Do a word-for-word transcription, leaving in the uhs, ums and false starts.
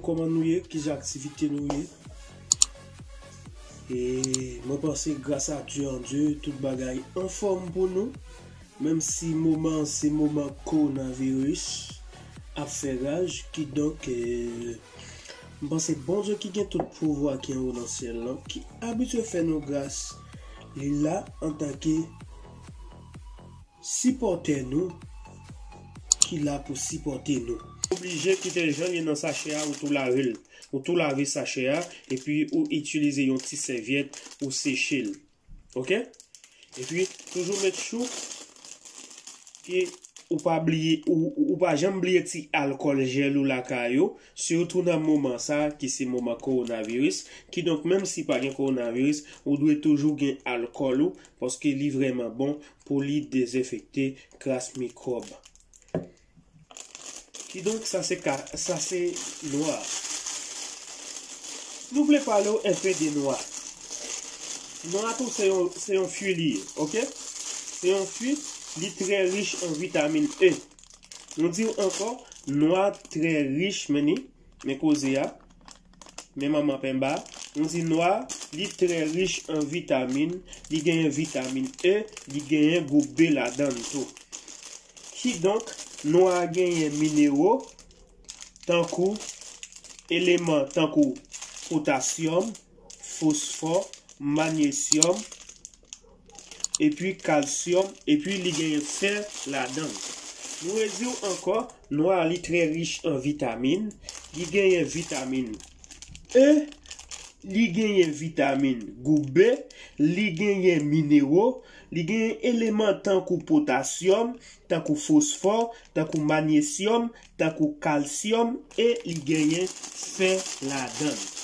Kòman nou ye? Kijan aktivite nou ye? E mwen panse, gras a Dye an Dye, tout bagay anfòm pou nou. Menm si moman an se moman kowonaviris ap fè raj, kidonk, eh, m panse Bondye ki gen tout pouvwa ki anwo nan syèl lan, ki abitye fè nou gras, li la antanke sipòtè nou, ki la pou sipòte nou. Oblije kite l jan l ye nan sachè a, ou tou lave l. Ou tou lave sachè a, epi ou itilize yon ti sèvyèt, ou seche l. Oke? Epi, toujou make sure ke ou pa bliye, ou, ou pa janm bliye ti alkòl jèl ou lakay ou, sitou nan moman sa ki se moman kowonaviris. Kidonk, menm si pa gen kowonaviris, ou dwe toujou gen alkòl ou, paske li vrèman bon pou li dezenfekte kras mikwòb. Kidonk, sa se ka, sa se nwa. Nou vle pale w enpe de nwa. Nwa tou se yon, se yon fwi li ye, oke? Se yon fwi, li trè rich an vitamin E. Nou di w ankò, nwa trè rich, men ni, men koze a, men manman penba. Nou di nwa, li trè rich an vitamin, li genyen vitamin E, li genyen gwoup B ladan l tou. Kidonk, nwa a genyen minero, tankou eleman tankou potasyòm, fosfò, manyesyòm, epi kalsyòm, epi li genyen fè ladan l. Nou redi w ankò, nwa a li trè rich an vitamin, li genyen vitamin E, li genyen vitamin gwoup B, li genyen minero, li genyen eleman tankou potasyòm, tankou fosfò, tankou manyesyòm, tankou kalsyòm, e li genyen fè ladan l.